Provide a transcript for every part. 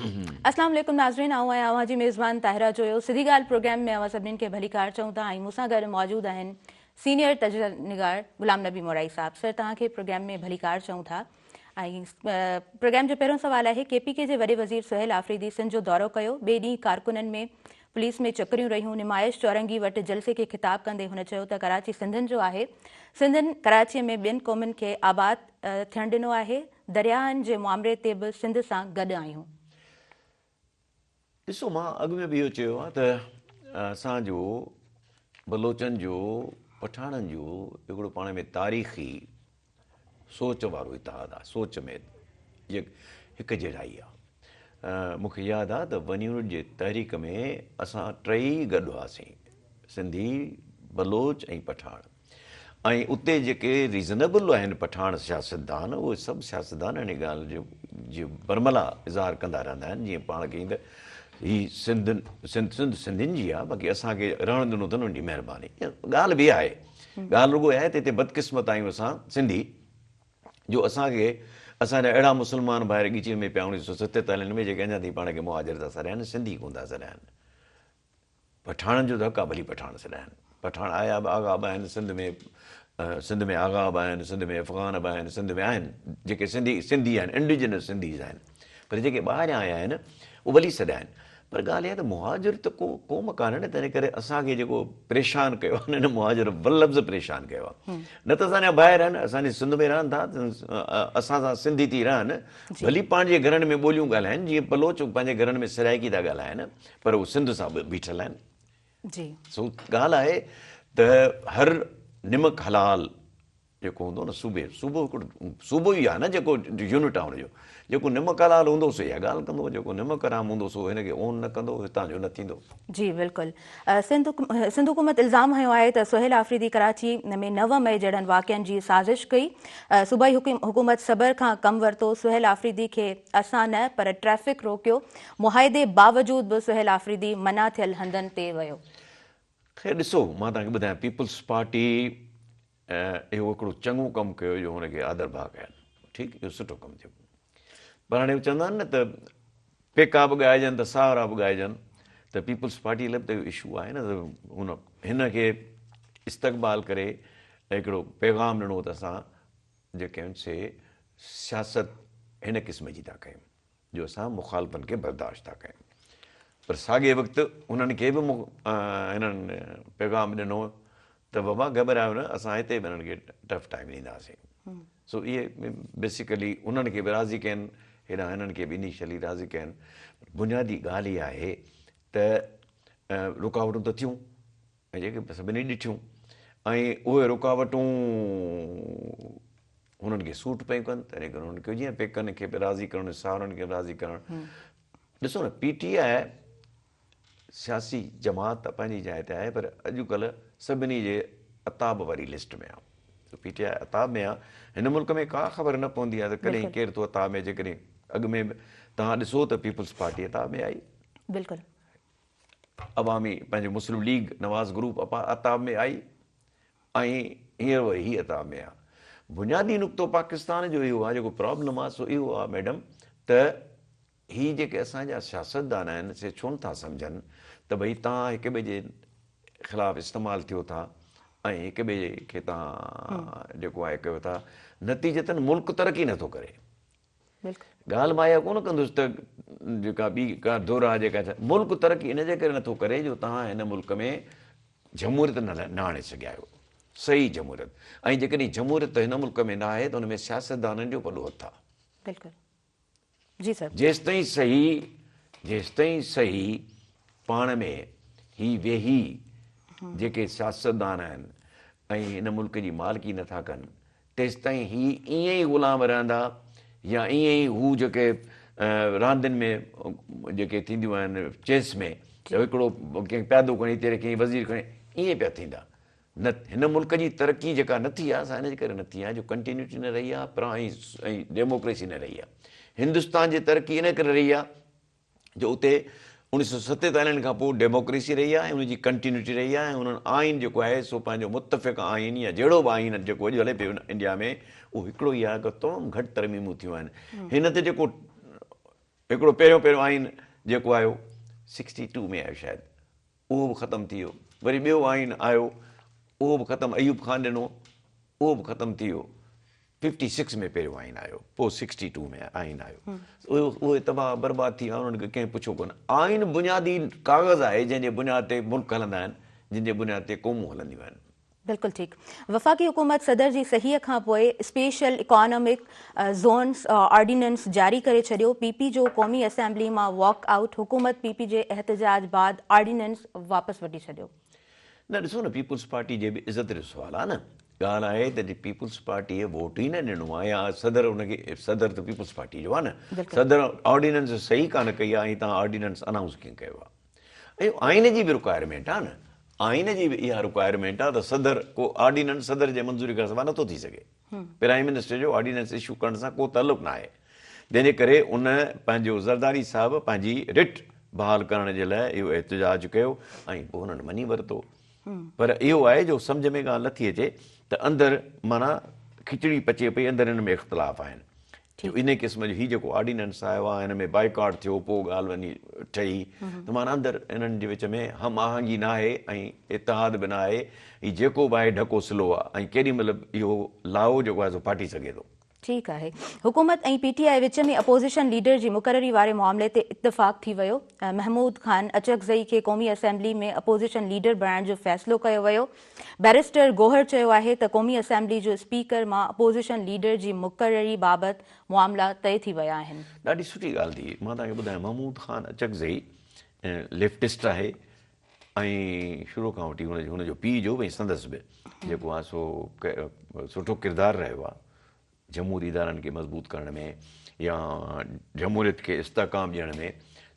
اسلام عليڪم ناظرين آئون آهيان اوهان جي ميزبان طاهره جويو سڌي ڳالهه پروگرام ۾ اوهان سڀني کي ڀليڪار چئون ٿا ۽ مون سان گڏ موجود آهن سينيئر تجزيه نگار غلام نبي مورائي صاحب سر توهان کي پروگرام ۾ ڀليڪار چئون ٿا ۽ پروگرام جو پهريون سوال آهي ڪي پي ڪي جي وڏي وزير سهيل آفريدي سنڌ جو دورو ڪيو ٻئي ڏينهن ڪارڪنن ۾ پوليس ۾ چڪريون رهيون نمائش چورنگي وٽ جلسي کي خطاب ڪندي هن چيو ته ڪراچي سنڌين جو آهي سنڌين ڪراچي ۾ ٻين قومن کي آباد ٿيڻ ڏنو آهي درياهن جي معامري تي به سنڌ سان گڏ آهيون. ڏسو مان اڳ ۾ به اهو چيو آهي ته اسان جو بلوچن جو پٺاڻن جو هڪڙو پاڻ ۾ تاريخي سوچ وارو اتحاد آهي سوچ ۾ هڪ جهڙائي آهي مون کي ياد آهي ته ون يونٽ جي تحريڪ ۾ اسان ٽئي گڏ هئاسين سنڌي بلوچ ۽ پٺاڻ ۽ اتي جيڪي ريزنيبل آهن پٺاڻ سياستدان اهي سڀ سياستدان ان ڳالهه جو جي برملا اظهار ڪندا رهندا آهن جيئن پاڻ کي ته هي سنڌ سنڌ سنڌ سنڌين جي آهي باقي اسان کي رهڻ ڏنو اٿن ان جي مهرباني ڳالهه به آهي ڳالهه رڳو اها آهي ته هتي بدقسمت آهيون اسان سنڌي جو اسان کي اسان جا اهڙا مسلمان ڀائر ڳچيء ۾ پيا اڻويهه سو ستيتاليهن ۾ جيڪي اڃا تائين پاڻ کي مهاجر ٿا سڏائن سنڌي ڪونه ٿا سڏائن پٺاڻن جو ته حق آ ڀلي پٺاڻ سڏائن. پٺاڻ آيا به آغا به آهن سنڌ ۾ سنڌ ۾ آغا به آهن سنڌ ۾ افغان به آهن سنڌ ۾ آهن جيڪي سنڌي سنڌي آهن انڊيجنس سنڌيز آهن پر جيڪي ٻاهريان آيا آهن اهي ڀلي سڏائن پر ڳالهه اها ته مهاجر ته ڪو قوم ڪانهي نه تنهن ڪري اسان کي جيڪو پريشان ڪيو آهي نه مهاجر ولفظ پريشان ڪيو آهي نه ته اسان جا ڀائر آهن اسان جي سنڌ ۾ رهن ٿا اسان سان سنڌي ٿي رهن ڀلي پنهنجي گهرن ۾ ٻوليون ڳالهائن جيئن بلوچ پنهنجي گهرن ۾ سرائيڪي ٿا ڳالهائن پر هو سنڌ سان به بيٺل آهن. جي. سو ڳالهه آهي ته هر نمڪ حلال جيڪو هوندو نه صوبي صوبو هڪڙو صوبو ئي آهي نه جيڪو يونٽ آهي ان جو جيڪو نمڪ حلال هوندو سو اها ڳالهه ڪندو جيڪو نمڪ حرام هوندو سو هن کي اون نه ڪندو هتان جو نه ٿيندو. جي بلڪل سنڌ سنڌ حڪومت الزام هنيو آهي ته سهيل آفريدي ڪراچي ۾ 9 مئي جهڙن واقعن جي سازش ڪئي صوبائي حڪومت صبر کان ڪم ورتو سهيل آفريدي کي اسان نه پر ٽريفڪ روڪيو معاهدي باوجود به سهيل آفريدي منع ٿيل هنڌن تي ويو. خير ڏسو مان توهان کي ٻڌايان پيپلز پارٽي اهو هڪڙو چڱو ڪم ڪيو جو هن کي آڌر ڀاء ڪين ٺيڪ اهو سٺو ڪم ٿيو پر هاڻي چوندا آهن نه ته پيڪا به ڳائجن ته ساهرا به ڳائجن ته پيپلز پارٽي لاء به ته اهو اشو آهي نه ته هن هن کي استقبال ڪري هڪڙو پيغام ڏنو ته اسان جيڪي آهن سي سياست هن قسم جي ٿا ڪيون جو اسان مخالفن کي برداشت ٿا ڪيون پر ساڳئي وقت انهن کي به هنن پيغام ڏنو ته بابا گهٻرايو نه اسان هتي به انهن کي ٽف ٽائيم ڏينداسين سو اهي بيسيڪلي انهن کي به راضي ڪين هيڏانهن هنن کي به انيشلي راضي ڪين بنيادي ڳالهه اها آهي ته رڪاوٽون ته ٿيون ۽ جيڪي سڀني ڏٺيون ۽ اهي رڪاوٽون هنن کي سوٽ پيون ڪن تنهن ڪري هنن ڪيو جيئن پيڪن کي به راضي ڪرڻ ساهرن کي به راضي ڪرڻ ڏسو نه پي ٽي آء سياسي جماعت ته پنهنجي جاء تي آهي پر اڄڪلهه سڀني جي عتاب واري لسٽ ۾ آهي پي ٽي آء عتاب ۾ آهي هن ملڪ ۾ ڪا خبر نه پوندي آهي ته ڪڏهن ڪير ٿو عتاب ۾ جيڪڏهن اڳ ۾ به توهان ڏسو ته پيپلز پارٽي عتاب ۾ آئي بلڪل عوامي پنهنجو مسلم ليگ نواز گروپ عتاب ۾ آئي ۽ هينئر وري هي عتاب ۾ آ. بنيادي نقطو پاڪستان جو اهو آ جيڪو پرابلم آ سو اهو آ ميڊم ته هي جيڪي اسان جا سياستدان آهن سي ڇو نٿا سمجهن ته ڀئي توهان هڪ ٻئي جي خلاف استعمال ٿيو ٿا ۽ هڪ ٻئي کي توهان جيڪو آهي ڪيو ٿا نتيجتن ملڪ ترقي نٿو ڪري. ڳالهه مان اها ڪونه ڪندس ته جيڪا ٻي ڪا ڌر آهي جيڪا ملڪ ترقي ان جي ڪري نٿو ڪري جو توهان هن ملڪ ۾ جمهوريت نه آڻي سگهيا آهيو صحيح جمهوريت ۽ جيڪڏهن جمهوريت هن ملڪ ۾ نه آهي ته ان ۾ سياستدانن جو وڏو هٿ آهي. بلڪل جي سر. جيستائين صحيح جيستائين صحيح پاڻ ۾ هي ويهي جيڪي سياستدان آهن ۽ هن ملڪ جي مالڪي نٿا ڪن تيستائين هي ائين ئي غلام رهندا يا ائين ئي هو جيڪي راندين ۾ جيڪي ٿينديون آهن چيس ۾ ته هڪڙو ڪنهن پيادو کڻي تير ڪنهن وزير کڻي ائين پيا ٿيندا نه هن ملڪ جي ترقي جيڪا نه ٿي آهي سا ان جي ڪري نه ٿي آهي جو ڪنٽينيوٽي نه رهي آهي پر ۽ ڊيموڪريسي نه رهي آهي هندستان جي ترقي ان ڪري رهي آهي جو اتي اوڻيهه سؤ ستيتاليهن کان پوء ڊيموڪريسي رهي آهي ۽ ان جي ڪنٽينيوٽي رهي آهي ۽ انهن آئين جيڪو آهي سو پنهنجو متفقه آئين يا جهڙو به آئين جيڪو اڄ هلي پيو انڊيا ۾ اهو هڪڙو ئي آهي تمام گهٽ ترميمون ٿيون آهن هن تي جيڪو هڪڙو پهريون پهريون آئين جيڪو آيو سڪسٽي ٽو ۾ آيو شايد اهو به ختم ٿي ويو. وري ٻيو آئين آيو اهو به ختم ايوب خان ڏنو اهو به ختم ٿي ويو. ففٽي سڪس ۾ پهريون آئين آيو پوء سڪسٽي ٽو ۾ آئين آيو اهي تباهه برباد ٿي ويا انهن کي ڪنهن پڇيو ڪونه. آئين بنيادي ڪاغذ آهي جنهن جي بنياد تي ملڪ هلندا آهن جن جي بنياد تي قومون هلنديون آهن. بلڪل ٺيڪ. وفاقي حڪومت صدر جي صحيح کان پوء اسپيشل اڪانامڪ زونز آرڊيننس جاري ڪري ڇڏيو، پي پي جو قومي اسيمبلي مان واڪ آئوٽ، حڪومت پي پي جي احتجاج بعد آرڊيننس واپس وٺي ڇڏيو. نه ڏسو نه پيپلز پارٽي جي به عزت جو سوال آ نه ڳالهه آهي ته جي پيپلز پارٽيء ووٽ ئي نه ڏنو آ يا صدر ان کي صدر ته پيپلز پارٽي جو آ نه صدر آرڊيننس صحيح ڪانه ڪئي آ ۽ توهان آرڊيننس انائونس ڪيئن ڪيو آ اهو آئين جي به رڪوائرمينٽ آ نه آئين جي به اها رڪوائرمينٽ آ ته صدر ڪو آرڊيننس صدر جي منظوري کان سواء نٿو ٿي سگهي. پرائيم منسٽر جو آرڊيننس اشو ڪرڻ سان ڪو تعلق ناهي جنهن جي ڪري ان پنهنجو زرداري صاحب پنهنجي رٽ بحال ڪرڻ جي لاء اهو احتجاج ڪيو ۽ پوء هنن مڃي ورتو پر اهو آهي جو سمجهه ۾ ڳالهه نٿي اچي ته اندر معنيٰ کچڙي پچي پئي اندر هن ۾ اختلاف آهن جو انهي قسم جو هي جيڪو آرڊيننس آيو آهي هن ۾ بائيڪاٽ ٿيو پوء ڳالهه وڃي ٺهي ته معنيٰ اندر انهن جي وچ ۾ هم آهنگي ناهي ۽ اتحاد به ناهي هي جيڪو به آهي ڍڪو سلو آهي ۽ ڪيڏي مهل به اهو لاهو جيڪو آهي سو ڦاٽي سگهي ٿو. ٺيڪ آهي. حڪومت ۽ پي ٽي آء وچ ۾ اپوزيشن ليڊر جي مقرري واري معاملي تي اتفاق ٿي ويو. محمود خان اچڪزئي کي قومي اسيمبلي ۾ اپوزيشن ليڊر بڻائڻ جو فيصلو ڪيو ويو. بئريسٽر گوهر چيو آهي ته قومي اسيمبلي جو اسپيڪر مان اپوزيشن ليڊر جي مقرري بابت معاملا طئي ٿي ويا آهن. ڏاڍي سٺي ڳالهه ٿي. مان توهان کي ٻڌايان محمود خان اچڪزئي ليفٽسٽ آهي ۽ شروع کان وٺي هن جو پيء جو به ۽ سندس به جيڪو آهي سو سٺو ڪردار رهيو آهي. جمهوري ادارن کي مضبوط ڪرڻ ۾ يا جمهوريت کي استحڪام ڏيڻ ۾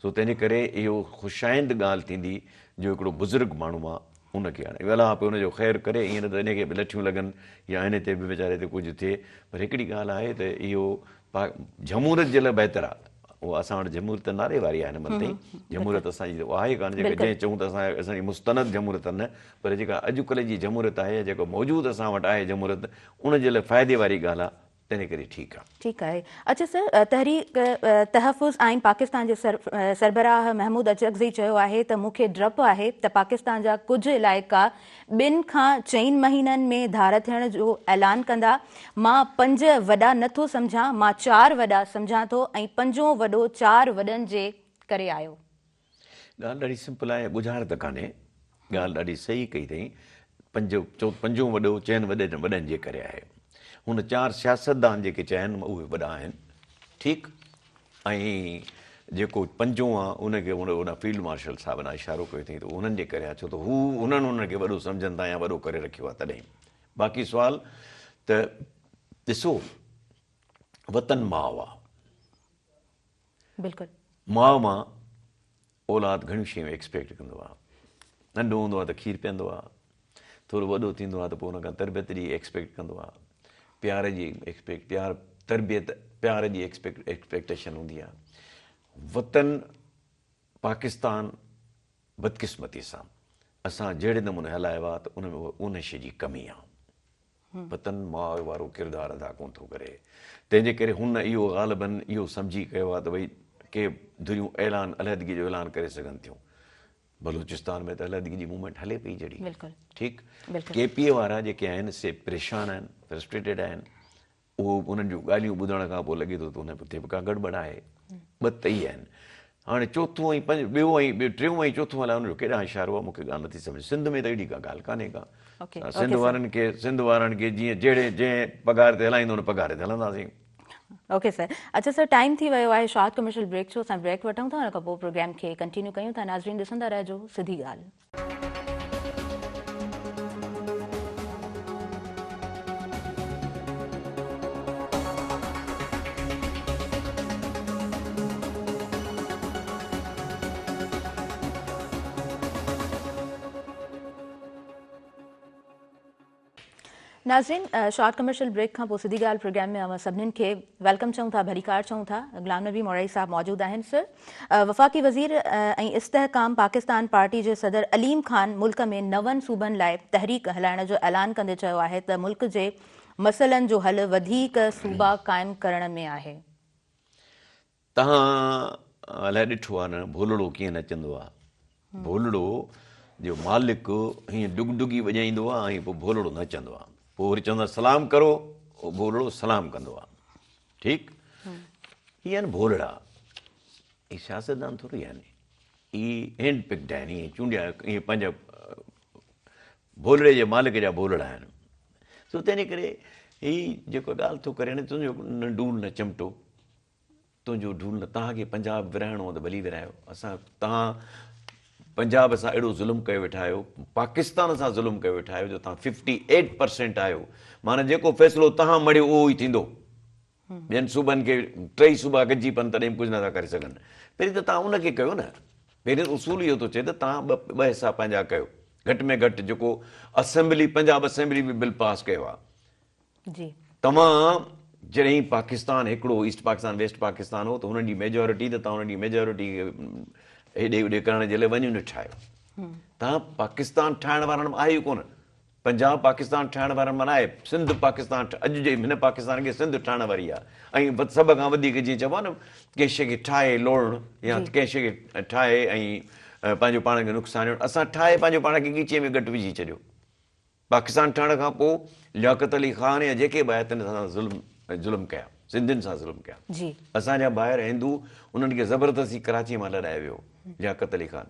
سو تنهنجي ڪري اهو خوش آئند ڳالهه ٿيندي جو هڪڙو بزرگ ماڻهو آ ان کي آڻي الله پيو ان جو خير ڪري ائين نه ته ان کي به لٺيون لڳن يا هن تي به ويچاري تي ڪجهه ٿئي پر هڪڙي ڳالهه آهي ته اهو جمهوريت جي لاء بهتر آ اها اسان وٽ جمهوريت ته نعري واري آهي هن مهل تائين جمهوريت اسان جي اها آهي ڪانه جيڪا جنهن چئون ته اسان اسان جي مستند جمهوريت نه پر جيڪا اڄڪلهه جي جمهوريت آهي يا جيڪا موجود اسان وٽ آهي جمهوريت ان جي لاء فائدي واري ڳالهه آهي تنهن ڪري ٺيڪ آهي. ٺيڪ آهي. اڇا سر تحريڪ تحفظ آئين پاڪستان جي سربراهه محمود اچڪزئي چيو آهي ته مون کي ڊپ آهي ته پاڪستان جا ڪجهه علائقا ٻن کان چئن مهينن ۾ ڌار ٿيڻ جو اعلان ڪندا، مان پنج وڏا نه ٿو سمجهان، مان چار وڏا سمجهان ٿو ۽ پنجون وڏو چار وڏن جي ڪري آيو. ڳالهه ڏاڍي سمپل آهي ڳجهارت ڪانهي. ڳالهه ڏاڍي صحيح ڪئي اٿئي. پنج پنجون وڏو چئن وڏن وڏن جي ڪري آهي. هن چار سياستدان جيڪي چيا آهن اهي وڏا آهن ٺيڪ ۽ جيڪو پنجون آ ان کي هن هن فيلڊ مارشل صاحب ڏانهن اشارو ڪيو اٿئي ته انهن جي ڪري آ ڇو ته هو انهن انهن کي وڏو سمجهن ٿا يا وڏو ڪري رکيو آ تڏهن باقي سوال ته ڏسو وطن ماء آ. بلڪل. ماء مان اولاد گهڻيون شيون ايڪسپيڪٽ ڪندو آ. ننڍو هوندو آ ته کير پيئندو آ. ٿورو وڏو ٿيندو آ ته پوء ان کان تربيت جي ايڪسپيڪٽ ڪندو آ. پيار جي ايڪسپيڪٽ پيار تربيت پيار جي ايڪسپيڪٽ ايڪسپيڪٽيشن هوندي آ. وطن پاڪستان بدقسمتي سان اسان جهڙي نموني هلايو آ ته ان ۾ ان شي جي ڪمي آ. وطن ماء وارو ڪردار ادا ڪونه ٿو ڪري، تنهن جي ڪري هن اهو غالباً اهو سمجهي ڪيو آهي ته ڀئي ڪي ڌريون اعلان علحدگي جو اعلان ڪري سگهن ٿيون. بلوچستان ۾ ته علحدگي جي موومينٽ هلي پئي جهڙي ٺيڪ ڪي پي وارا جيڪي آهن سي پريشان آهن فرسٽريٽيڊ آهن اهو انهن جون ڳالهيون ٻڌڻ کان پوء لڳي ٿو ته ان تي به ڪا گڙٻڙ آهي. ٻه ته ئي آهن. هاڻي چوٿون ۽ پنج ٻيو ۽ ٽيون ۽ چوٿون الائي ان جو ڪيڏانهن اشارو آهي مون کي ڳالهه نٿي سمجهه سنڌ ۾ ته اهڙي ڪا ڳالهه ڪانهي ڪا. سنڌ وارن کي سنڌ وارن کي جيئن جهڙي جنهن پگهار تي هلائيندو ان پگهار تي هلنداسين. اوڪي سر اڇا سر ٽائيم ٿي ويو آهي شارٽ ڪمرشل بريڪ جو اسان بريڪ وٺون ٿا ان کان پوء پروگرام کي ڪنٽينيو ڪيون ٿا ناظرين ڏسندا رهجو سڌي ڳالهه. ناظرين شارٽ ڪمرشل بريڪ کان پوء سڌي ڳالهه پروگرام ۾ اوهان سڀنين کي welcome چئون ٿا ڀليڪار چئون ٿا غلام نبي مورائي صاحب موجود آهن سر وفاقي وزير ۽ استحڪام پاڪستان پارٽي جي صدر عليم خان ملڪ ۾ نون صوبن لاء تحريڪ هلائڻ جو اعلان ڪندي چيو آهي ته ملڪ جي مسئلن جو حل وڌيڪ صوبا قائم ڪرڻ ۾ آهي. توهان الائي ڏٺو آ نه ڀولڙو ڪيئن نچندو آ. ڀولڙو جو مالڪ هيئن ڊگڊگي وڄائيندو آ ۽ پوء ڀولڙو نچندو آ. پوء وري چوندو آ سلام ڪرو، ڀولڙو سلام ڪندو آ. ٺيڪ؟ هي آهن ڀولڙا. هي سياستدان ٿوري آهن. هي هينڊ پڪڊ آهن، هي چونڊيا هي پنهنجا ڀولڙي جي مالڪ جا ڀولڙا آهن. سو تنهن ڪري هي جيڪو ڳالهه ٿو ڪري نه تنهنجو نه ڊول نه چمٽو. تنهنجو ڍول نه توهان کي پنجاب ورهائڻو آ ته ڀلي ورهايو اسان توهان پنجاب سان اهڙو ظلم ڪيو ويٺا آهيو پاڪستان سان ظلم ڪيو ويٺا آهيو جو توهان ففٽي ايٽ پرسينٽ آهيو معنيٰ جيڪو فيصلو توهان مڙهيو اهو ئي ٿيندو ٻين صوبن کي ٽئي صوبا گڏجي پون تڏهن به ڪجهه نٿا ڪري سگهن پهرين ته توهان ان کي ڪيو نه پهرين اصول اهو ٿو چئي ته توهان ٻه ٻه حصا پنهنجا ڪيو گهٽ ۾ گهٽ جيڪو اسيمبلي پنجاب اسيمبلي به بل پاس ڪيو آهي جي. توهان جڏهن پاڪستان هڪڙو ايسٽ پاڪستان ويسٽ پاڪستان هو ته هنن جي ميجارٽي ته توهان هنن جي ميجارٽي کي هيڏي هوڏي ڪرڻ جي لاء ون يونٽ ٺاهيو. توهان پاڪستان ٺاهڻ وارن مان آهيو ئي ڪونه. پنجاب پاڪستان ٺاهڻ وارن مان ناهي. سنڌ پاڪستان اڄ جي هن پاڪستان کي سنڌ ٺاهڻ واري آهي ۽ سڀ کان وڌيڪ جيئن چئبو آهي نه ڪنهن شيء کي ٺاهي لوڙڻ يا ڪنهن شيء کي ٺاهي ۽ پنهنجو پاڻ کي نقصان ڏيڻ اسان ٺاهي پنهنجو پاڻ کي ڳچيء ۾ ڳٽ وجهي ڇڏيو. پاڪستان ٺهڻ کان پوء لياقت علي خان يا جيڪي به آيا تن اسان سان ظلم ظلم ڪيا سنڌين سان ظلم ڪيا جي. اسان جا ڀائر هندو انهن کي زبردستي ڪراچي مان لڏائي ويو لياقت علي خان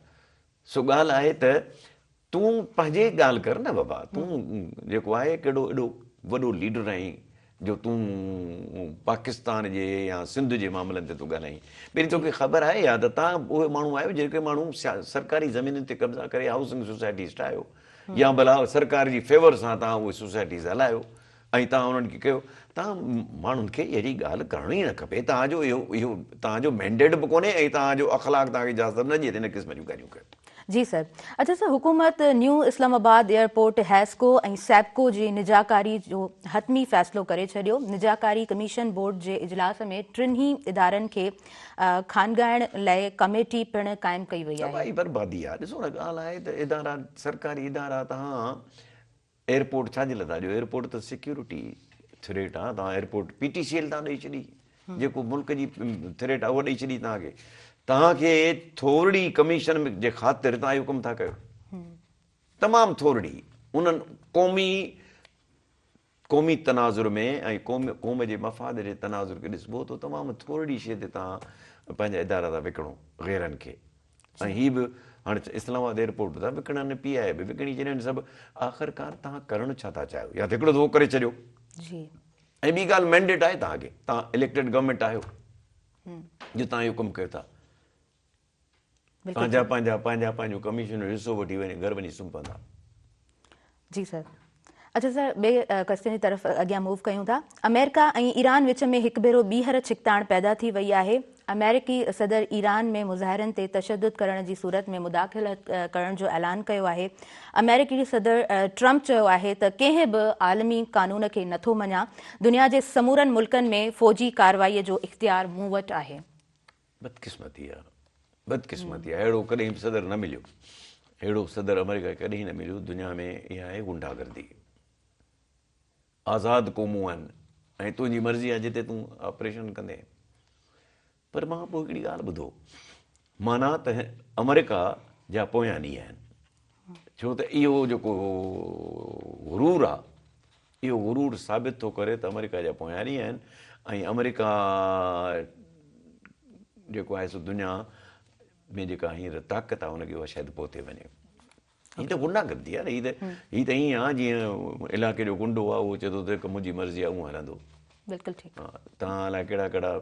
سو ڳالهه آهي ته تون پنهنجي ڳالهه ڪر نه بابا تون جيڪو آهي ڪهڙو ايڏو وڏو ليڊر آهين جو تون پاڪستان جي يا سنڌ جي معاملن تي ٿو ڳالهائين. پهرين توکي خبر آهي يا ته توهان اهي ماڻهو آهيو جيڪي ماڻهو سرڪاري زمينن تي قبضا ڪري هائوسنگ سوسائٽيز ٺاهيو يا ڀلا سرڪار جي فيور سان توهان اهي سوسائٽيز هلايو ۽ توهان انهن کي ڪيو. توهان ماڻهن کي اهڙي ڳالهه ڪرڻ ئي نه کپي. توهان جو اهو اهو توهان جو مينڊيٽ به ڪونهي ۽ توهان جو اخلاق توهان کي اجازت نه ڏئي ته ان قسم جون ڳالهيون ڪيو. جي سر. اڇا سر حڪومت نيو اسلام آباد ايئرپورٽ حيسڪو ۽ سيپڪو جي نجاڪاري جو حتمي فيصلو ڪري ڇڏيو. نجاڪاري ڪميشن بورڊ جي اجلاس ۾ ٽنهي ادارن کي خانگائڻ لئه ڪميٽي پڻ قائم ڪئي وئي آهي. تباهي بربادي آهي. ڏسو نه ڳالهه آهي ته ادارا سرڪاري ادارا توهان ايئرپورٽ ڇا جي لاء ٿا ڏيو ايئرپورٽ ته سيڪيورٽي ٿريٽ آ توهان airport P T C L توهان ڏئي ڇڏي جيڪو ملڪ جي ٿريٽ آ اها ڏئي ڇڏي توهان کي توهان کي ٿورڙي ڪميشن جي خاطر توهان اهو ڪم ٿا ڪيو تمام ٿورڙي انهن قومي قومي تناظر ۾ ۽ قوم قوم جي مفاد جي تناظر کي ڏسبو ته تمام ٿورڙي شي تي توهان پنهنجا ادارا ٿا وڪڻو غيرن کي ۽ هي به هاڻي اسلام آباد ايئرپورٽ به ٿا وڪڻن پي آء اي به وڪڻي ڇڏين سڀ آخرڪار توهان ڪرڻ ڇا ٿا چاهيو يا ته هڪڙو دفعو ڪري ڇڏيو جي ۽ ٻي ڳالهه مينڊيٽ آهي توهان کي توهان اليڪٽيڊ گورنمينٽ آهيو جو توهان اهو ڪم ڪيو ٿا پنهنجا پنهنجا پنهنجا پنهنجو ڪميشن جو حصو وٺي وڃي گهر وڃي سمهي پوندا. جي سر. اڇا سر ٻئي ڪويسچن جي طرف اڳيان موو ڪيون ٿا. آمريڪا ۽ ايران وچ ۾ هڪ ڀيرو ٻيهر ڇڪتاڻ پيدا ٿي وئي آهي. آمريڪي صدر ايران ۾ مظاهرن تي تشدد ڪرڻ جي صورت ۾ مداخلت ڪرڻ جو اعلان ڪيو آهي. آمريڪي صدر ٽرمپ چيو آهي ته ڪنهن به عالمي قانون کي نٿو مڃان، دنيا جي سمورن ملڪن ۾ فوجي ڪارروائي جو اختيار مون وٽ آهي. بدقسمتي آ بدقسمتي آ اهڙو ڪڏهن به صدر نه مليو اهڙو صدر آمريڪا کي ڪڏهن نه مليو دنيا ۾ اها آهي غنڊا گردي آزاد قومون آهن ۽ تنهنجي مرضي آ جتي تون آپريشن ڪندين پر مان پوء هڪڙي ڳالهه ٻڌو معنيٰ ته آمريڪا جا پويان ڏينهن آهن ڇو ته اهو جيڪو غرور آ اهو غرور ثابت ٿو ڪري ته آمريڪا جا پويان ڏينهن آهن ۽ آمريڪا جيڪو آهي سو دنيا ۾ جيڪا هينئر طاقت آهي ان کي اها شايد پهتي وڃي. هي ته غنڊا گردي آهي نه هي ته هي ته ائين آهي جيئن علائقي جو غنڊو آهي اهو چئي ٿو ته منهنجي مرضي آهي اونئن هلندو. بلڪل ٺيڪ. توهان الائي ڪهڙا ڪهڙا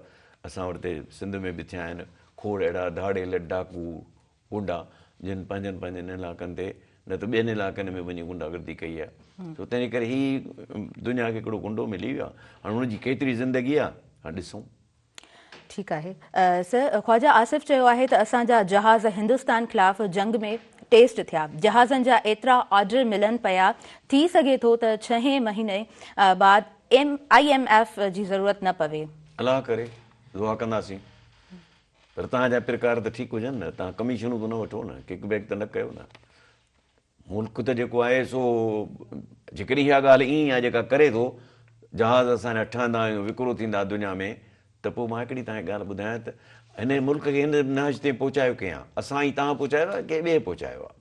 اسان وٽ هتي سنڌ ۾ به ٿيا آهن کوڙ اهڙا ڌاڙيل ڊاڪو غنڊا جن پنهنجن پنهنجن علائقن تي نه ته ٻين علائقن ۾ وڃي غنڊا گردي ڪئي آهي سو تنهن جي ڪري هي دنيا کي هڪڙو غنڊو ملي ويو آهي هاڻي هن جي ڪيتري زندگي آهي هاڻي ڏسون. ٺيڪ آهي سر خواجه آصف چيو آهي ته اسان جا جهاز هندستان خلاف جنگ ۾ ٽيسٽ ٿيا جهازن جا ايترا آرڊر ملن پيا ٿي سگهي ٿو ته ڇهين مهيني بعد ايم I M F جي ضرورت نه پوي. الله ڪري دعا ڪنداسين. پر توهان جا پرڪار ته ٺيڪ هجن نه، توهان ڪميشنون ته نه وٺو نه، ڪڪ بيڪ ته نه ڪيو نه. ملڪ ته جيڪو آهي سو جيڪڏهن اها ڳالهه ائين آهي جيڪا ڪري ٿو، جهاز اسان جا ٺهندا ۽ وڪرو ٿيندا دنيا ۾ ته پوء مان هڪڙي توهان کي ڳالهه ٻڌايان ته هن ملڪ کي هن نهج تائين پهچايو ڪنهن آ؟ اسان ئي توهان پهچايو آ ڪنهن ٻئي پهچايو آ؟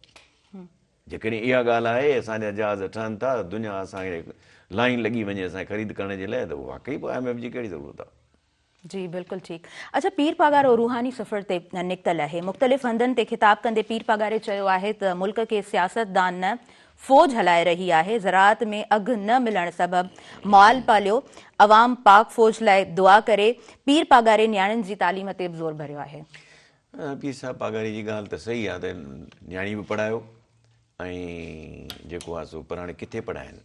جيڪڏهن اها ڳالهه آهي اسان جا جهاز ٺهن ٿا دنيا اسان کي لائين لڳي وڃي اسان کي خريد ڪرڻ جي لاء ته واقعي پوء I M F جي ڪهڙي ضرورت آ؟ جي بلڪل ٺيڪ. اڇا پير پاڳارو روحاني سفر تي نڪتل آهي. مختلف هنڌن تي خطاب ڪندي پير پاڳاري چيو آهي ته ملڪ کي سياستدان نه فوج هلائي رهي آهي، زراعت ۾ اگهه نه ملڻ سبب مال پاليو، عوام پاڪ فوج لاء دعا ڪري، پير پاڳاري نياڻين جي تعليم تي به زور ڀريو آهي. پير صاحب پاڳاري جي ڳالهه ته صحيح آهي ته نياڻي به پڙهايو ۽ جيڪو آهي سو پر هاڻي ڪٿي پڙهائين؟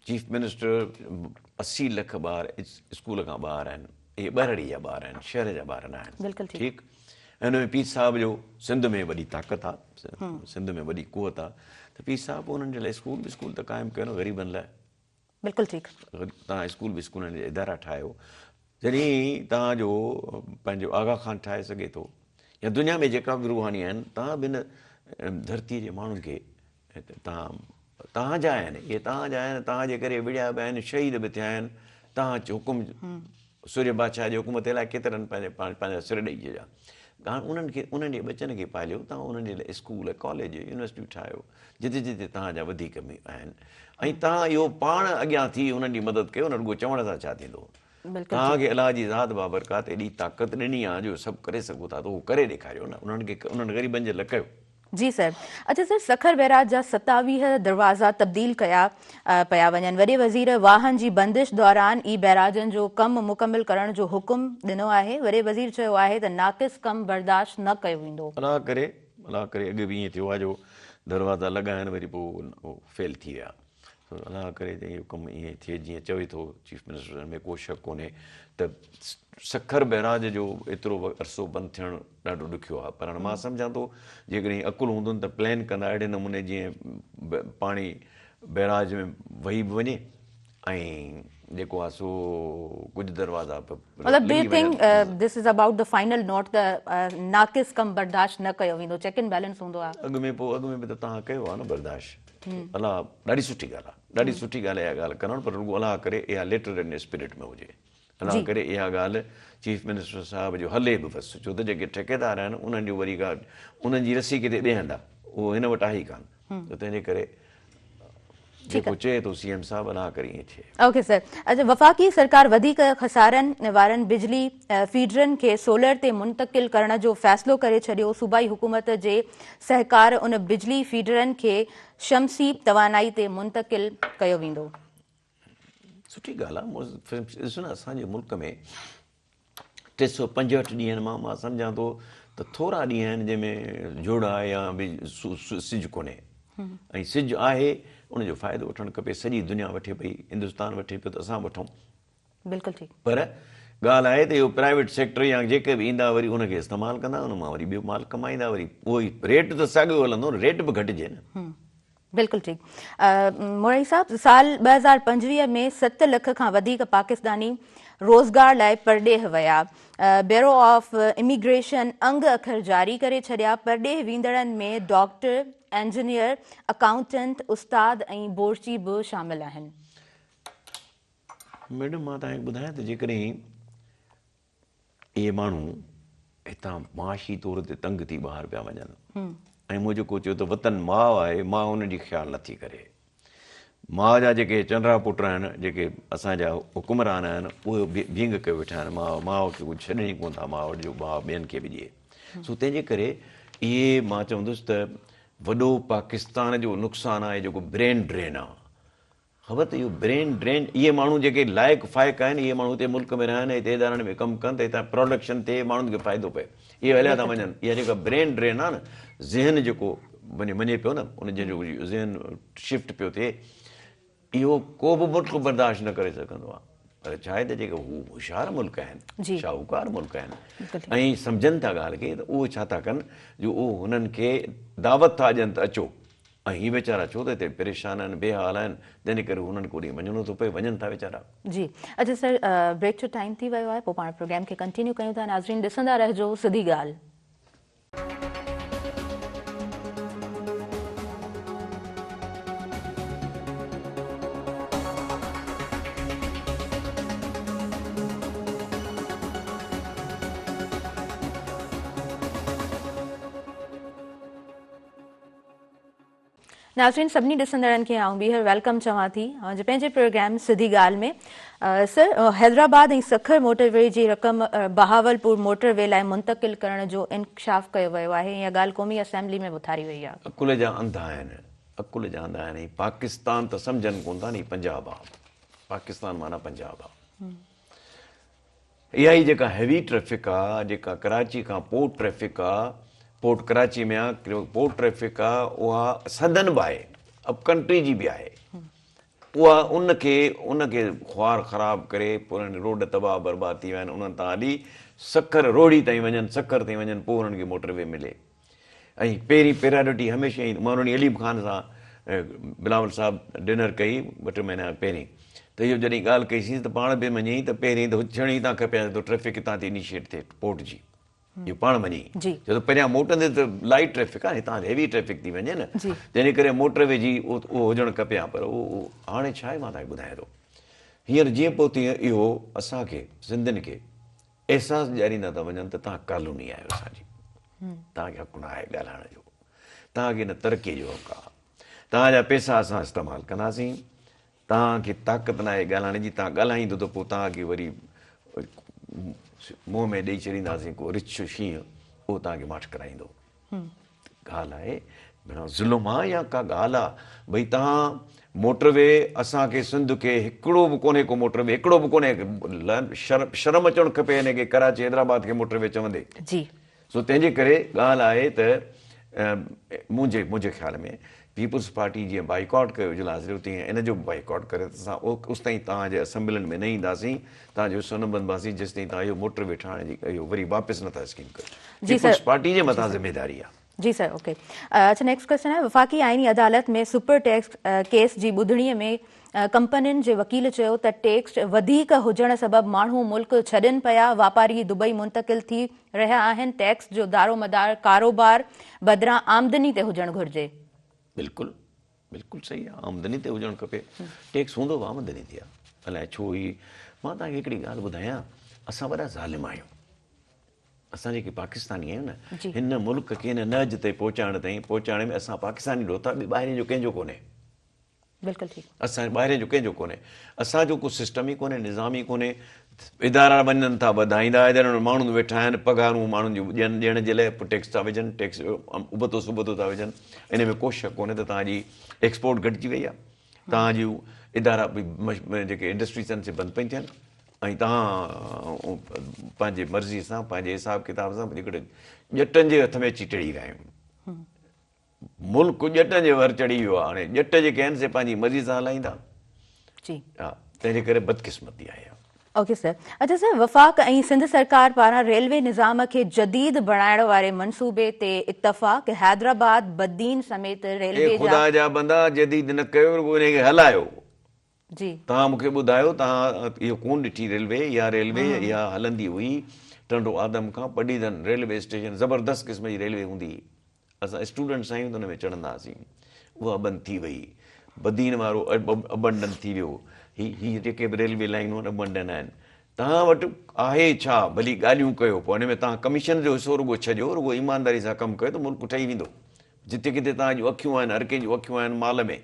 چيف منسٽر 80 لک ٻار اسڪول کان ٻاهر آهن، اهي ٻهراڙي جا ٻار آهن، شهر جا ٻار نه آهن. بلڪل ٺيڪ. ۽ ان ۾ پير صاحب جو سنڌ ۾ وڏي طاقت آ، سنڌ ۾ وڏي قوت آ ته پير صاحب انهن جي لاء اسڪول بسڪول ته قائم ڪيو نه غريبن لاء. بلڪل ٺيڪ. توهان اسڪول بسڪولن جا ادارا ٺاهيو جڏهن توهان جو پنهنجو آغا خان ٺاهي سگهي ٿو يا دنيا ۾ جيڪا به روحاني آهن توهان به هن ڌرتي جي ماڻهن کي توهان توهان جا آهن اهي توهان جا آهن توهان جي ڪري وڙهيا به آهن شهيد به ٿيا آهن توهان حڪم سورهيه بادشاهه جي حڪم تي الائي ڪيترن پنهنجي پنهنجا سر ڏئي ڇڏيا. هاڻ انهن کي انهن جي ٻچن کي پاليو، توهان انهن جي لاء اسڪول، ڪاليج، يونيورسٽيون ٺاهيو، جتي جتي توهان جا وڌيڪ آهن ۽ توهان اهو پاڻ اڳيان ٿي انهن جي مدد ڪيو نه رڳو چوڻ سان ڇا ٿيندو. توهان کي الله جي ذات بابرڪات ايڏي طاقت ڏني آهي جو سڀ ڪري سگهو ٿا ته اهو ڪري ڏيکاريو نه انهن کي انهن غريبن جي لاء ڪيو. جي سر. اڇا سر سکر بئراج جا 27 دروازا تبديل ڪيا پيا وڃن. وڏي وزير واهن جي بندش دوران ئي بئراجن جو ڪم مڪمل ڪرڻ جو حڪم ڏنو آهي. وڏي وزير چيو آهي ته ناقص ڪم برداشت نه ڪيو ويندو. الله ڪري الله ڪري اڳي به ائين ٿيو آهي جو دروازا لڳا آهن وري پوء فيل ٿي ويا سو الله ڪري ته اهو ڪم ائين ٿئي جيئن چوي ٿو چيف منسٽر ان ۾ ڪو شڪ ڪونهي ته سکر بئراج جو ايترو عرصو بند ٿيڻ ڏاڍو ڏکيو آهي پر هاڻي مان سمجهان ٿو جيڪڏهن عقل هوندن ته پلان ڪندا اهڙي نموني جيئن پاڻي بئراج ۾ وهي به وڃي ۽ جيڪو آهي سو ڪجهه دروازا به مطلب do you think this is about the final note ته ناقص ڪم برداشت نه ڪيو ويندو چيڪ اينڊ بيلنس هوندو آهي. اڳ ۾ پوء اڳ ۾ به ته توهان ڪيو آهي نه برداشت. الله ڏاڍي سٺي ڳالهه آهي ڏاڍي سٺي ڳالهه اها ڳالهه ڪرڻ پر رڳو الله ڪري اها ليٽر ان اسپرٽ ۾ هجي الله ڪري اها ڳالهه چيف منسٽر صاحب جو هلي به بس ڇو ته جيڪي ٺيڪيدار آهن انهن جو وري ڪا انهن جي رسي ڪٿي ٻئي هنڌ آهي اهو هن وٽ آهي ئي ڪانه ته تنهن جي ڪري جيڪو چئي ٿو سي ايم صاحب الله ڪري ائين ٿئي. اوڪي سر اچا وفاقي سرڪار وڌيڪ خسارن وارن بجلي فيڊرن کي سولر تي منتقل ڪرڻ جو فيصلو ڪري ڇڏيو صوبائي حڪومت جي سهڪار ان بجلي فيڊرن کي شمسي توانائي تي منتقل ڪيو ويندو. سٺي ڳالهه آهي ڏسو نه اسان جي ملڪ ۾ 365 ڏينهن مان مان سمجهان ٿو ته ٿورا ڏينهن آهن جنهن ۾ جهڙ آهي يا به سج ڪونهي ۽ سج آهي ان جو فائدو وٺڻ کپي سڄي دنيا وٺي پئي هندستان وٺي پيو ته اسان به وٺون بلڪل ٺيڪ. پر ڳالهه آهي ته اهو پرائيويٽ سيڪٽر يا جيڪي به ايندا وري ان کي استعمال ڪندا ان مان وري ٻيو مال ڪمائيندا وري اهو ئي ريٽ ته ساڳيو هلندو نه ريٽ به گهٽجي نه. بلڪل ٺيڪ مورائي صاحب سال 2025 ۾ 7 لک کان وڌيڪ پاڪستاني روزگار لاء پرڏيهه ويا بيورو آف اميگريشن انگ اکر جاري ڪري ڇڏيا پرڏيهه ويندڙن ۾ ڊاڪٽر، انجنيئر، اڪائونٽنٽ، استاد ۽ بورچي به شامل آهن. ميڊم مان توهان کي ٻڌايان ته جيڪڏهن اهي ماڻهو هتان معاشي طور تي تنگ ٿي ٻاهر پيا وڃن ۽ مون جيڪو چيو ته وطن ماء آهي ماء ان جي خيال نٿي ڪري ماء جا جيڪي چنڊا پٽ آهن جيڪي اسان جا حڪمران آهن اهي ڀينگ ڪيو ويٺا آهن ماء ماء کي ڪجهه ڇڏين ئي ڪونه ٿا ماء جو ماء ٻين کي به ڏئي سو تنهن جي ڪري اهي مان چوندس ته وڏو پاڪستان جو نقصان آهي جيڪو برين ڊرين آهي خبر ته اهو برين ڊرين اهي ماڻهو جيڪي لائق فائق آهن اهي ماڻهو هتي ملڪ ۾ رهن هتي ادارن ۾ ڪم ڪن ته هتان پراڊڪشن ٿئي ماڻهن کي فائدو پئي اهي هليا ٿا وڃن اها جيڪا برين ڊرين آهي نه ذهن جيڪو وڃي وڃي پيو نه ان جنهن جو ذهن شفٽ پيو ٿئي اهو ڪو به ملڪ برداشت نه ڪري سگهندو آهي پر ڇا آهي ته جيڪي هو هوشيار ملڪ آهن شاهوڪار ملڪ آهن ۽ سمجهن ٿا ڳالهه کي ته اهو ڇا ٿا ڪن جو اهو هنن کي دعوت ٿا ڏين ته اچو ۽ هي ويچارا ڇو ته هتي پريشان آهن، بي حال آهن، تنهن ڪري هنن کي اوڏي وڃڻو ٿو پئي، وڃن ٿا ويچارا. جي اڇا سر بريڪ جو ٽائيم ٿي ويو آهي پوء پاڻ پروگرام کي ڪنٽينيو ڪيون ٿا ناظرين ڏسندا رهجو سڌي ڳالهه. ناظرين سڀني ڏسندڙن کي آئون ٻيهر welcome چوان ٿي اوهان جي پنهنجي پروگرام سڌي ڳالهه ۾. سر حيدرآباد ۽ سکر موٽر وي جي رقم بهاولپور موٽر وي لاء منتقل ڪرڻ جو انڪشاف ڪيو ويو آهي اها ڳالهه قومي اسيمبلي ۾ به اٿاري وئي آهي. عقل جا انڌا آهن عقل جا انڌا آهن هي پاڪستان ته سمجهن ڪون ٿا نه هي پنجاب آ پاڪستان معنيٰ پنجاب آ. اها ئي جيڪا هيوي ٽريفڪ آ، جيڪا ڪراچي کان پورٽ ٽريفڪ آ، پورٽ ڪراچي ۾ آ، پورٽ ٽريفڪ آ، اها سدن به آهي، اپ ڪنٽري جي به آهي. اها ان کي ان کي خوار خراب ڪري پورن روڊ تباهه برباد ٿي ويا آهن، انهن تان هلي سکر روهڙي تائين وڃن، سکر تائين وڃن پوء انهن کي موٽر وي ملي. ۽ پهرين پريارٽي هميشه ئي مان انهي عليم خان سان بلاول صاحب ڊنر ڪئي ٻه ٽي مهينا پهرين ته اهو جڏهن ڳالهه ڪئي سين ته پاڻ به مڃيائين ته پهرين ته ٿيڻ ئي هتان کپي ته ٽريفڪ هتان ٿي انيشيٽ ٿئي پورٽ جي اهو پاڻ مڃيائين ڇو ته پهريان موٽندي ته لائيٽ ٽريفڪ آهي هتان هيوي ٽريفڪ ٿي وڃي نه تنهن جي ڪري موٽر وي جي اهو هجڻ کپي ها پر اهو هاڻي ڇا آهي مان توهان کي ٻڌايان ٿو هينئر جيئن پوء تيئن اهو اسان کي سنڌين کي احساس ڏياريندا ٿا وڃن ته توهان ڪالوني آهيو اسان جي، توهان کي حق نه آهي ڳالهائڻ جو، توهان کي نه ترقي جو حق آهي، توهان جا پئسا اسان استعمال ڪنداسين، توهان کي طاقت نه آهي ڳالهائڻ جي، توهان ڳالهائيندو ته پوء توهان کي وري منهن ۾ ڏئي ڇڏينداسين ڪو رڇ شينهن اهو توهان کي ماٺ ڪرائيندو. ڳالهه آهي ڀيڻا ظلم آ يا ڪا ڳالهه آ ڀئي توهان موٽر وي اسان کي سنڌ کي هڪڙو به ڪونهي ڪو موٽر وي هڪڙو به ڪونهي شرم اچڻ کپي هن کي ڪراچي حيدرآباد کي موٽر وي چوندي جي سو تنهن جي ڪري ڳالهه آهي ته منهنجي منهنجي خيال ۾ پيپلز پارٽي جيئن بائيڪاٽ ڪيو اجلاس جو تيئن ان جو به بائيڪاٽ ڪري ته اسان اوستائين توهان جي اسيمبلين ۾ نه اينداسين توهان جو حصو نه بنباسين جيستائين توهان اهو موٽر وي ٺاهڻ جي اهو وري واپس نٿا اسڪيم ڪيو جي سر پيپلز پارٽي جي مٿان ذميداري آ. جي سر اوڪي اڇا نيڪسٽ ڪويسچن آهي وفاقي آئيني عدالت ۾ سپر ٽيڪس ڪيس جي ٻڌڻي ۾ ڪمپنين جي وڪيل چيو ته ٽيڪس وڌيڪ هجڻ سبب ماڻهو ملڪ ڇڏين پيا واپاري دبئي منتقل ٿي رهيا آهن ٽيڪس جو دارومدار ڪاروبار بدران آمدني تي هجڻ گهرجي. بلڪل بلڪل صحيح آ آمدني تي هجڻ کپي ٽيڪس هوندو به آمدني تي آ الائي ڇو هي مان توهان کي هڪڙي ڳالهه ٻڌايان اسان وڏا ظالم آهيون اسان جيڪي پاڪستاني آهيون نه هن ملڪ کي هن نهج تي پهچائڻ تائين پهچائڻ ۾ اسان پاڪستاني ڏوهه ٿا ٻاهرين جو ڪنهن جو ڪونهي بلڪل ٺيڪ اسان ٻاهرين جو ڪنهن جو ڪونهي اسان جو ڪو سسٽم ئي ڪونهي نظام ئي ڪونهي ادارا وڃن ٿا وڌائيندا ادارن ۾ ماڻهو ويٺا آهن پگهارون ماڻهن جون ڏين ڏيڻ جي لاء پوء ٽيڪس ٿا وجهن ٽيڪس ابتو سبتو ٿا وجهن ان ۾ ڪو شڪ ڪونهي ته توهان جي ايڪسپورٽ گهٽجي وئي آهي توهان جون ادارا جيڪي انڊسٽريز آهن سي بند پيون ٿين ۽ توهان پنهنجي مرضي سان پنهنجي حساب ڪتاب سان هڪڙي ڄٽن جي هٿ ۾ اچي چڙهي ويا آهيون ملڪ ڄٽن جي ور چڙهي ويو آهي هاڻي ڄٽ جيڪي آهن سي پنهنجي مرضي سان هلائيندا جي ها تنهن جي ڪري بدقسمتي آهي اها. اوڪي سر اڇا سر وفاق ۽ سنڌ سرڪار پاران ريلوي نظام کي جديد بڻائڻ واري منصوبي تي اتفاق حيدرآباد بدين سميت اي ريلوي جا خدا جا بندا جديد نه ڪيو رڳو انهي کي هلايو. جي. توهان مون کي ٻڌايو توهان اهو ڪون ڏٺي ريلوي اها ريلوي اها هلندي هئي ٽنڊو آدم کان پڊعيدن ريلوي اسٽيشن زبردست قسم جي ريلوي هوندي هئي اسان اسٽوڊنٽس آهيون ته ان ۾ چڙهندا هئاسين اها بند ٿي وئي بدين وارو ابنڊن ٿي ويو هي هي جيڪي به ريلوي لائينون آهن ابنڊن آهن توهان وٽ آهي ڇا ڀلي ڳالهيون ڪيو پوء ان ۾ توهان ڪميشن جو حصو رڳو ڇڏيو رڳو ايمانداري سان ڪم ڪيو ته ملڪ ٺهي ويندو جتي ڪٿي توهان جون اکيون آهن هر ڪنهن جون اکيون آهن مال ۾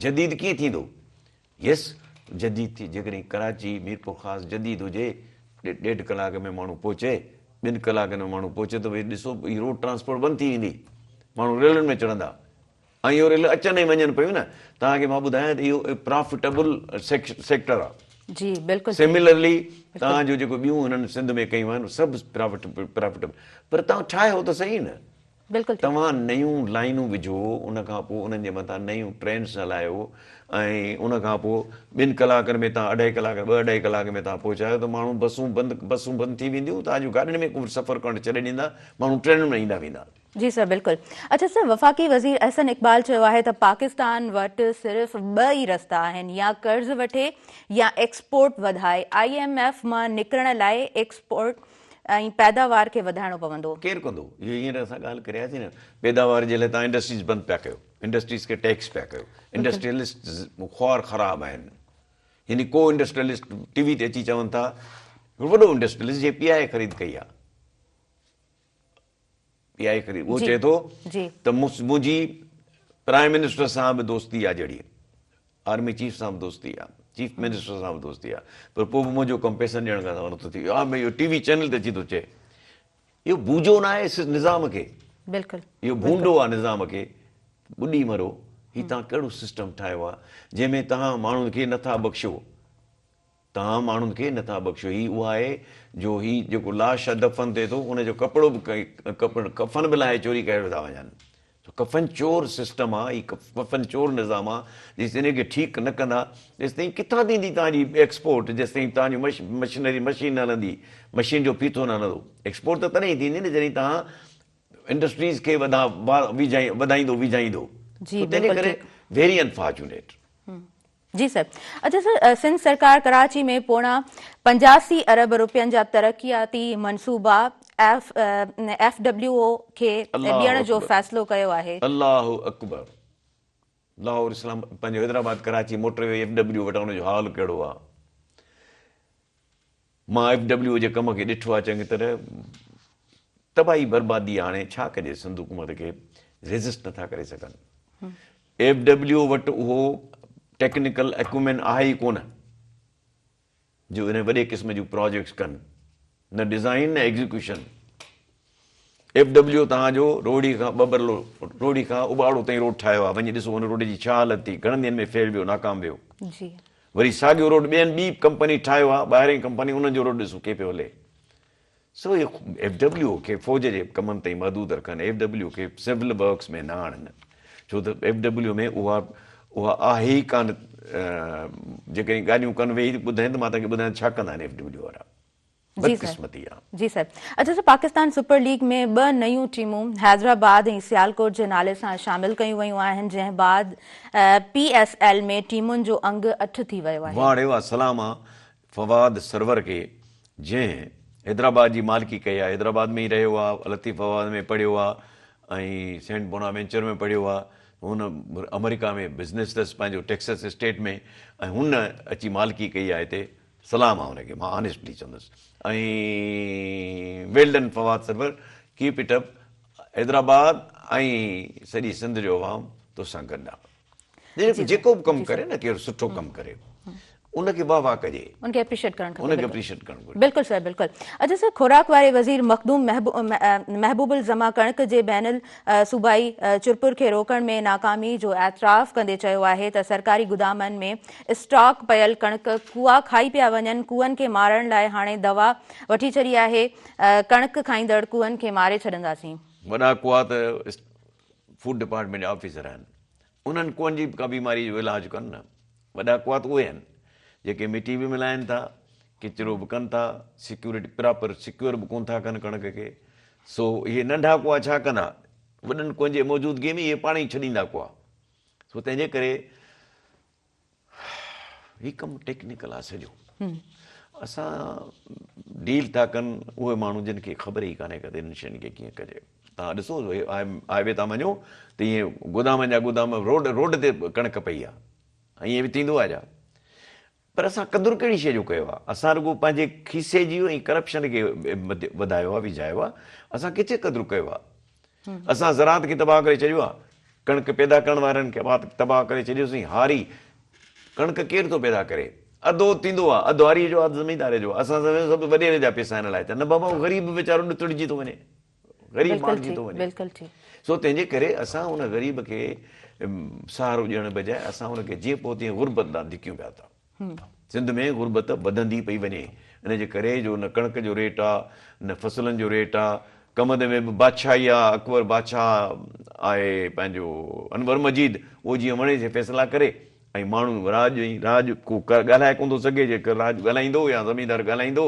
جديد ڪيئن ٿيندو؟ يس جديد ٿي جيڪڏهن ڪراچي ميرپورخاص جديد هجي ڏيڍ ڪلاڪ ۾ ماڻهو پهچي ٻن ڪلاڪن ۾ ماڻهو پهچي ته ڀئي ڏسو هي روڊ ٽرانسپورٽ بند ٿي ويندي ماڻهو ريلن ۾ چڙهندا ۽ اهو ريل اچن ۽ وڃن پيون نه توهان کي مان ٻڌايان ته اهو پرافٽيبل سيڪٽر آهي. جي بلڪل سملرلي توهان جو جيڪو ٻيون هنن سنڌ ۾ ڪيون آهن سڀ پرافٽيبل پر توهان ٺاهيو ته صحيح نه. بلڪل ٺيڪ. توهان نيون لائينون وجهو ان کان پوء انهن جي مٿان نيون ٽرينس هلايو ۽ ان کان پوء ٻن ڪلاڪن ۾ توهان اڍائي ڪلاڪ ٻه اڍائي ڪلاڪ ۾ توهان پهچايو ته ماڻهو بسون بند بسون بند ٿي وينديون توهان جون گاڏين ۾ سفر ڪرڻ ڇڏي ڏيندا ماڻهو ٽرينن ۾ ايندا ويندا. جي سر بلڪل. اڇا سر وفاقي وزير احسن اقبال چيو آهي ته پاڪستان وٽ صرف ٻه ئي رستا آهن يا قرض وٺي يا ايڪسپورٽ وڌائي I M F مان نڪرڻ لاء ايڪسپورٽ ۽ پيداوار کي وڌائڻو پوندو. ڪير ڪندو؟ اهو هينئر اسان ڳالهه ڪري آياسين نه، پيداوار جي لاء توهان انڊسٽريز بند پيا ڪيو، انڊسٽريز کي ٽيڪس پيا ڪيو، انڊسٽريلسٽ خوار خراب آهن، يعني ڪو انڊسٽريلسٽ ٽي وي تي اچي چون ٿا، هڪڙو وڏو انڊسٽريلسٽ جنهن پي آء اي خريد ڪئي آهي، پي آء اي خريد، اهو چئي ٿو ته منهنجي پرائم منسٽر سان به دوستي آ جهڙي آرمي چيف سان به دوستي آ چيف منسٽر سان به دوستي آ پر پوء به منهنجو ڪم پئسن ڏيڻ کان سواء نٿو ٿئي. ها اهو ٽي وي چينل تي اچي ٿو چئي. اهو بوجو نه آهي نظام کي. بلڪل. اهو ڀونڊو آ نظام کي. ٻڏي مرو. هي توهان ڪهڙو سسٽم ٺاهيو آ جنهن ۾ توهان ماڻهن کي نٿا بخشو. توهان ماڻهن کي نٿا بخشو. هي اها آهي جو هي جيڪو لاش آ دفن ٿئي ٿو ان جو ڪپڙو به ڪفن به لاهي چوري ڪري ٿا وڃن. سو ڪفن چور سسٽم آ هي ڪفن چور نظام آ جيستائين ان کي ٺيڪ نه ڪندا تيستائين ڪٿان ٿيندي توهان جي ايڪسپورٽ جيستائين توهان جي مشنري مشين نه هلندي مشين جو ڦيٿو نه هلندو ايڪسپورٽ ته تڏهن ئي ٿيندي نه جڏهن توهان انڊسٽريز کي وڌا وڌائيندو ويجهائيندو جي تنهن بلڪل ڪري ٺيڪ. ويري انفارچونيٽ. جي سر. اڇا سر سنڌ سرڪار ڪراچي ۾ پوڻا 85 ارب روپين جا ترقياتي منصوبا ايف ايف ڊبليو او کي الله ڏيڻ جو اڪبر فيصلو ڪيو آهي. الله اڪبر لاهور اسلام پنهنجو Hyderabad Karachi motor V F W وٽان ان جو حال ڪهڙو آ مان ايف ڊبليو جي ڪم کي ڏٺو آ چڱي طرح تباهي بربادي آ هاڻي ڇا ڪجي سنڌ حڪومت کي ريزسٽ نٿا ڪري سگهن ايف ڊبليو وٽ اهو ٽيڪنيڪل ايڪومين آهي ئي ڪونه جو ان وڏي قسم جون پراجيڪٽس ڪن، نه ڊزائين نه ايگزيڪيوشن. ايف ڊبليو توهان جو روهڙي کان ٻٻرلو، روهڙي کان اٻاڙو تائين روڊ ٺاهيو آهي، وڃي ڏسو ان روڊ جي ڇا حالت ٿي، گهڻن ڏينهن ۾ فيل ويو، ناڪام ويو. جي. وري ساڳيو روڊ ٻين ٻي ڪمپني ٺاهيو آهي، ٻاهرين ڪمپني، انهن جو روڊ ڏسو ڪيئن پيو هلي. سو ايف ڊبليو کي فوج جي ڪمن تائين محدود رکن، ايف ڊبليو کي سول ورڪس ۾ نه آڻن، ڇو ته ايف ڊبليو ۾ اها اها آهي ئي ڪانه، جيڪڏهن ڳالهيون ڪن ويهي ٻڌائين ته مان توهان کي ٻڌايان ته ڇا ڪندا آهن ايف ڊبليو وارا، جي سر بدقسمتي آهي. جي سر اڇا سر پاڪستان سپر ليگ ۾ ٻه نيون ٽيمون حيدرآباد ۽ سيالڪوٽ جي نالي سان شامل ڪيون ويون آهن جنهن بعد پي ايس ايل ۾ ٽيمن جو انگ اٺ ٿي ويو آهي. واهه ڙي واهه سلام آ فواد سرور کي جنهن حيدرآباد جي مالڪي ڪئي آهي، حيدرآباد ۾ ئي رهيو آهي، لطيف آباد ۾ پڙهيو آهي ۽ سينٽ بوناوينچر ۾ پڙهيو آهي، هن آمريڪا ۾ بزنس اٿس پنهنجو ٽيڪسس اسٽيٽ ۾ ۽ هن اچي مالڪي ڪئي آهي هتي، سلام آهي هن کي مان آنيسٽلي چوندس ۽ well done Fawad Sarwar keep it up Hyderabad ۽ سڄي سنڌ جو عوام توسان گڏ آهي. جيڪو به ڪم ڪري نه ڪير سٺو ڪم ڪري ان کي واهه واهه ڪجي. ان کي اپريشيئيٽ ڪرڻ کپي. ان کي اپريشيئيٽ ڪرڻ گهرجي. بلڪل سر بلڪل. اڇا سر خوراڪ واري وزير مخدوم محبوب الزمان ڪڻڪ جي بين الصوبائي چرپر کي روڪڻ ۾ ناڪامي جو اعتراف ڪندي چيو آهي ته سرڪاري گدامن ۾ اسٽاڪ پيل ڪڻڪ ڪوئا کائي پيا وڃن، ڪوئن کي مارڻ لاء هاڻي دوا وٺي ڇڏي آهي، ڪڻڪ کائيندڙ ڪوئن کي ماري ڇڏنداسين. وڏا ڪوئا ته فوڊ ڊپارٽمينٽ جا آفيسر آهن انهن ڪوئن جي به ڪا بيماري جو علاج ڪن نه. وڏا ڪوئا ته اهي آهن جيڪي مٽي به ملائن ٿا، ڪچرو به ڪن ٿا، سيڪيورٽي پراپر سيڪيور به ڪونه ٿا ڪن ڪڻڪ کي. سو اهي ننڍا ڪوئا ڇا ڪندا؟ وڏن ڪوئن جي موجودگي ۾ اهي پاڻ ئي ڇڏيندا ڪوئا. سو تنهن جي ڪري هي ڪم ٽيڪنيڪل آ سڄو. اسان ڊيل ٿا ڪن اهي ماڻهو جن کي خبر ئي ڪانهي ڪا ته انهن شين کي ڪيئن ڪجي. توهان ڏسو هاء وي تان وڃو ته ائين گودامن جا گودام روڊ روڊ تي ڪڻڪ پئي آ. ائين به ٿيندو آ ڇا؟ پر اسان قدر ڪهڙي شيء جو ڪيو آ؟ اسان رڳو پنهنجي کيسي جي ۽ ڪرپشن کي وڌايو آ ويجهايو آ. اسان ڪٿي قدر ڪيو آ؟ اسان زراعت کي تباهه ڪري ڇڏيو آ. ڪڻڪ پيدا ڪرڻ وارن کي تباهه ڪري ڇڏيوسين. هاري ڪڻڪ ڪير ٿو پيدا ڪري؟ اڌو ٿيندو آ، اڌ هاريء جو اڌ زميندار جو. اسان سمجهون سڀ وڏيري جا پيسا هن لاء ته نه بابا اهو غريب به ويچارو ڏتڙجي ٿو وڃي. غريب مارجي ٿو وڃي. سو تنهن جي ڪري اسان ان غريب کي سهارو ڏيڻ بجاء اسان ان کي جيئن پوء تيئن غربت ڏانهن ڌڪيون پيا ٿا. سنڌ ۾ غربت وڌندي پئي وڃي ان جي ڪري جو نه ڪڻڪ جو ريٽ آ نه فصلن جو ريٽ آ ڪمند ۾ به بادشاهي آ اڪبر بادشاهه آهي پنهنجو انور مجيد اهو جيئن وڻي سي فيصلا ڪري ۽ ماڻهو راڄ ۽ راڄ ڪو ڳالهائي ڪونه ٿو سگهي جيڪر راڄ ڳالهائيندو يا زميندار ڳالهائيندو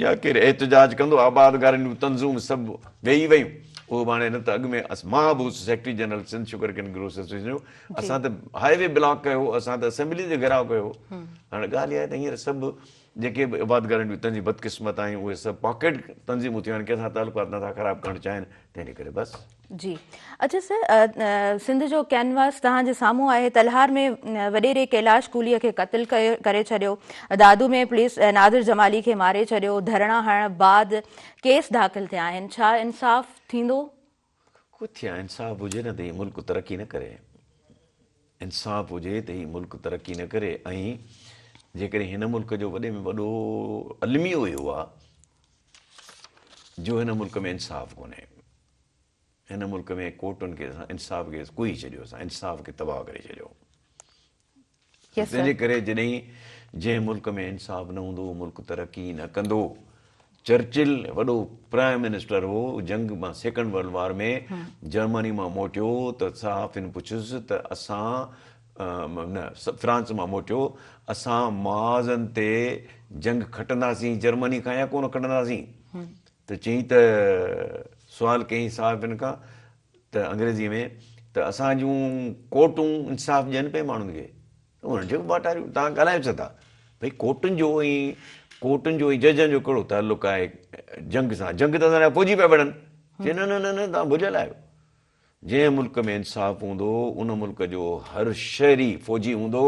يا ڪير احتجاج ڪندو آبادگارن جون تنظيمون سڀ ويهي ويون اهو به هاڻي نه ته اڳ ۾ مان به هوس secretary general Sindh sugar cane growers association جو اسان ته هاء وي بلاڪ ڪيو اسان ته اسيمبلي تي گهيراء ڪيو هاڻي ڳالهه اها آهي ته هينئر سڀ جيڪي به آبادگارن جون تنظيم بدقسمت آهيون اهي سڀ پاڪيٽ تنظيمون ٿيون آهن ڪنهن سان تعلقات نٿا خراب ڪرڻ چاهين تنهن جي ڪري بس. جي اڇا سر سنڌ جو ڪينواس توهان جي سامهون آهي تلهار ۾ وڏيري ڪيلاش ڪولهي کي قتل ڪري ڇڏيو دادو ۾ پوليس نادر جمالي کي ماري ڇڏيو ڌرڻا هڻڻ بعد ڪيس داخل ٿيا آهن ڇا انصاف ٿيندو؟ ڪٿي آ انصاف هجي نه ته هي ملڪ ترقي نه ڪري. انصاف هجي ته هي ملڪ ترقي نه ڪري ۽ جيڪڏهن هن ملڪ جو وڏي ۾ وڏو الميو اهو آ جو هن ملڪ ۾ انصاف ڪونهي. هن ملڪ ۾ ڪورٽن کي اسان انصاف کي ڪهي ڇڏيو اسان انصاف کي تباهه ڪري ڇڏيو. تنهن جي ڪري جڏهن جنهن ملڪ ۾ انصاف نه هوندو اهو ملڪ ترقي نه ڪندو. چرچل وڏو پرائم منسٽر هو، جنگ مان سيڪنڊ ورلڊ وار ۾ جرمني مان موٽيو ته صحافين پڇيس ته اسان نه فرانس مان موٽيو اسان محاذن تي جنگ کٽنداسين جرمني کان يا ڪونه کٽنداسين ته چيائين ته سوال ڪيائين صحافين کان ته انگريزي ۾ ته اسان جون ڪورٽون انصاف ڏين پئي ماڻهن کي انهن چيو واٽ are you توهان ڳالهايو ڇا ٿا ڀئي ڪورٽن جو ۽ ڪورٽن جو ۽ ججن جو ڪهڙو تعلق آهي جنگ سان جنگ ته اسان جا فوجي پيا وڙهن چي نه نه نه نه توهان ڀليل آهيو جنهن ملڪ ۾ انصاف هوندو ان ملڪ جو هر شهري فوجي هوندو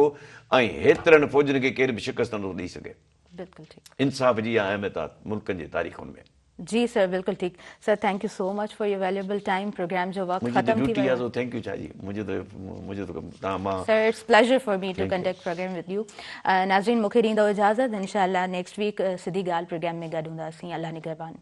۽ هيترن فوجن کي ڪير به شڪست نٿو ڏئي سگهي بلڪل ٺيڪ انصاف جي اها اهميت آهي ملڪن جي تاريخن ۾ جي سر بلڪل ٺيڪ sir thank you so much for your valuable time programme جو وقت منهنجي ته ختم ٿي ڊيوٽي آ ويو سو thank you ڇا جي منهنجو ته منهنجو ته ڪم تان مان sir it's pleasure for me to thank you conduct programme with you ناظرين مونکي ڏيندو اجازت انشاء الله نيڪسٽ ويڪ سڌي ڳالهه پروگرام ۾ گڏ هونداسين الله نگهبان.